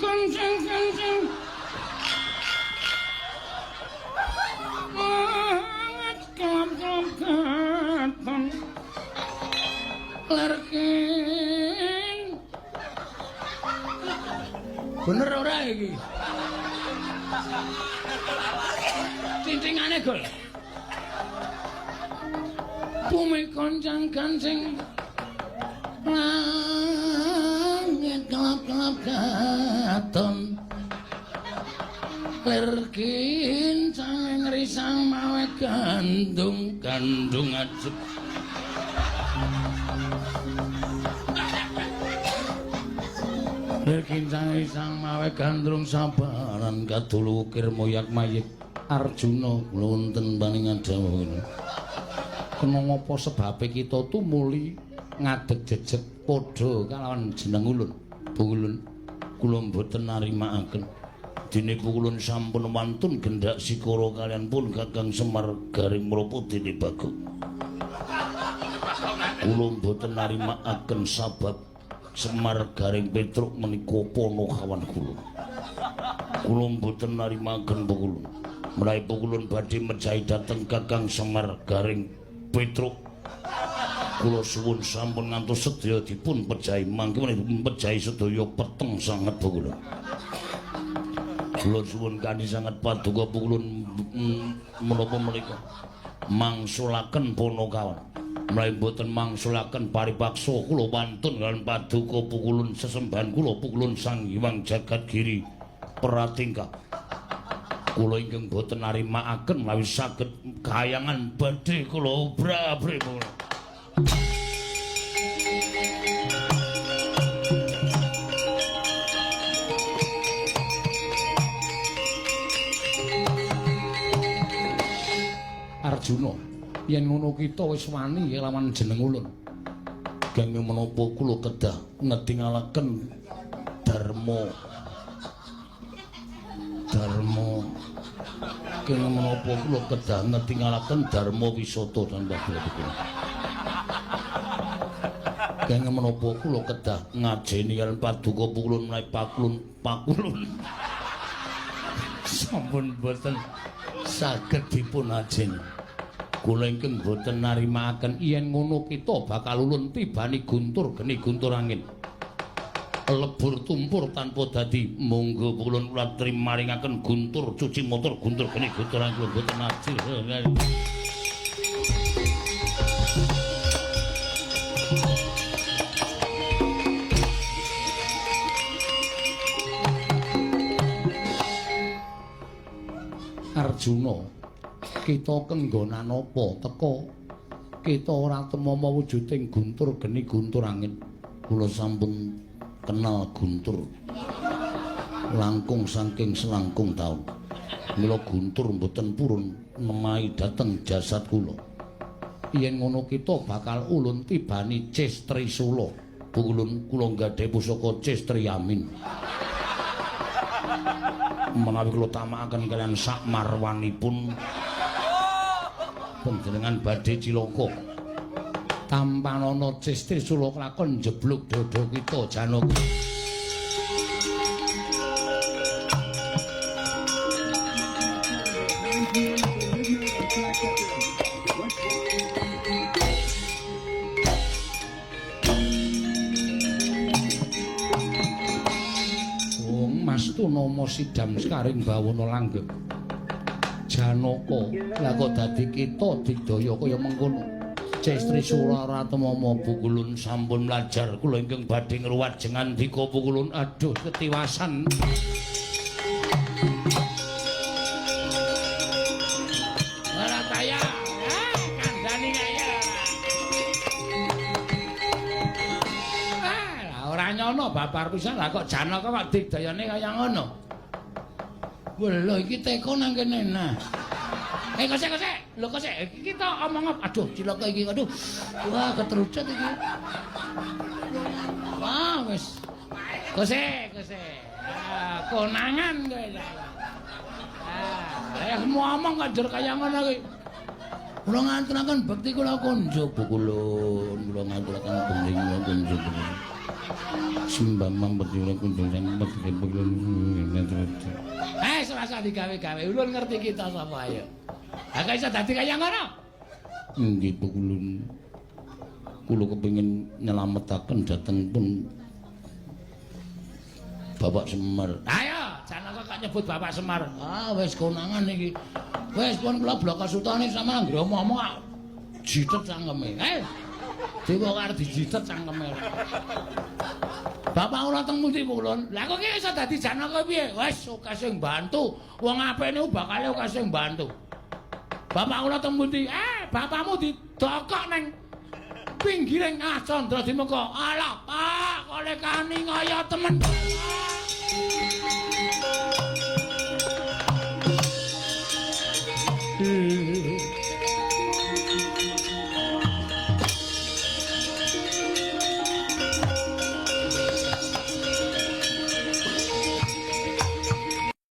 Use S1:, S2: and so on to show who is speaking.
S1: Goncang gancing. Langit kelap-kelap katon. Lerkin. Bener ora iki? Cintingane gol. Bumi goncang gancing. Langit kelap-kelap katon. Lir kincang risang mawe gandung gandung ajeg. Lir kincang risang mawe gandrung sabaran kadulu ukir moyak mayik Arjuna wonten paningan dawuh. Kena ngapa sebabe kita tumuli ngadeg jejeg padha kalawan jeneng ulun. Ulun kula mboten narimakaken. Dene pukulun sampun wantun gendak sikara kalian pun Kakang Semar Garing Mrapa dene Bagong. Kula mboten narimakaken sabab Semar Garing Petruk menika panakawan kula. Kula mboten narimakaken pukulun. Menawi pukulun badhe mejahi dhateng Kakang Semar Garing Petruk, kula suwun sampun ngantos sedaya dipun pejahi mangke menawi pejahi sedaya peteng sanget pukulun. Kula suwun kanthi sanget paduka pukulun menapa menika mangsulaken panakawan. Menawi mboten mangsulaken paripaksa kula wantun kaliyan paduka pukulun sesembahan kula pukulun Sang Hyang Jagat Giri Pratingkah. Kula ingkang boten narimakaken menawi saged kayangan badhe kula obra-abri. Arjuna, yen ngono kita wis wani lawan jeneng ulun. Geng menapa kula kedah ngetingalaken dharma. Dharma. Keng menapa kula kedah ngetingalaken dharma wisata tanpa kula. Keng menapa kula kedah ngajeni kaliyan paduka pukulun menawi pakulun pakulun. Sampun boten saged dipun ajeni. Kula ingkang boten narimakaken yen ngono kita bakal ulun tibani guntur geni guntur angin. Lebur tumpur tanpa dadi. Monggo kula kula trimaringaken guntur cuci motor guntur geni guntur angin kula boten ajeng. Arjuna, kita kenggonan apa teka? Kita ora temama wujuding guntur geni guntur angin. Kula sampun kenal guntur langkung saking selangkung taun. Mila guntur mboten purun nemahi dhateng jasad kula. Yen ngono kita bakal ulun tibani Ces Trisula. Ulun kula nggadhahi pusaka Ces Triamin. Menawi kula tamakaken kaliyan sak marwanipun panjenengan badhe cilaka. Tampanana Ces Trisula kelakon njeblug dada kita Janaka. Nama sidam sekaring bawana langgeng. Janaka, lah kok dadi kita digdaya kaya mengkono. Ces Trisula ora temama pukulun sampun mlajar kula ingkang badhe ngruwat jengandika pukulun. Aduh ketiwasan. Ora kaya, kandhani kaya. Ah, ora nyono babar pisan lah kok Janaka kok digdayane kaya ngono. Lho iki teko nang kene nah. Kosek kosek. Lho kosek iki kita omong apa? Aduh cilaka iki. Aduh. Wah ketrucut iki. Wah wis. Kosek kosek. Ah, konangan kowe. Ah, ya ngomong kok njur kaya ngono iki. Kula nganturaken bekti kula konjo pukulun, kula nganturaken bening kula konjo. Sembah mampet kunjung Eh, serasa digawe-gawe. Ulun ngerti kita sapa ayo. Ha kok iso dadi kaya ngono? Nggih, ulun. Kula kepengin nyelametaken dhateng pun Bapak Semar. Ayo, Janaka kok nyebut Bapak Semar. Ah, wis konangan iki. Wis pun kula blaka sutane sampeyan anggere omong-omong jitet cangkeme. Eh. Dewa arep dijitet cangkeme. Bapak ora teng pundi ulun? Lah kok iki iso dadi Janaka piye? Wis akeh sing bantu. Wong apik niku bakale akeh sing bantu. Bapak kula teng pundi? Eh, bapakmu didokok nang pinggiring ah Candra Dimeka. Alah, Pak, kok lekani kaya temen.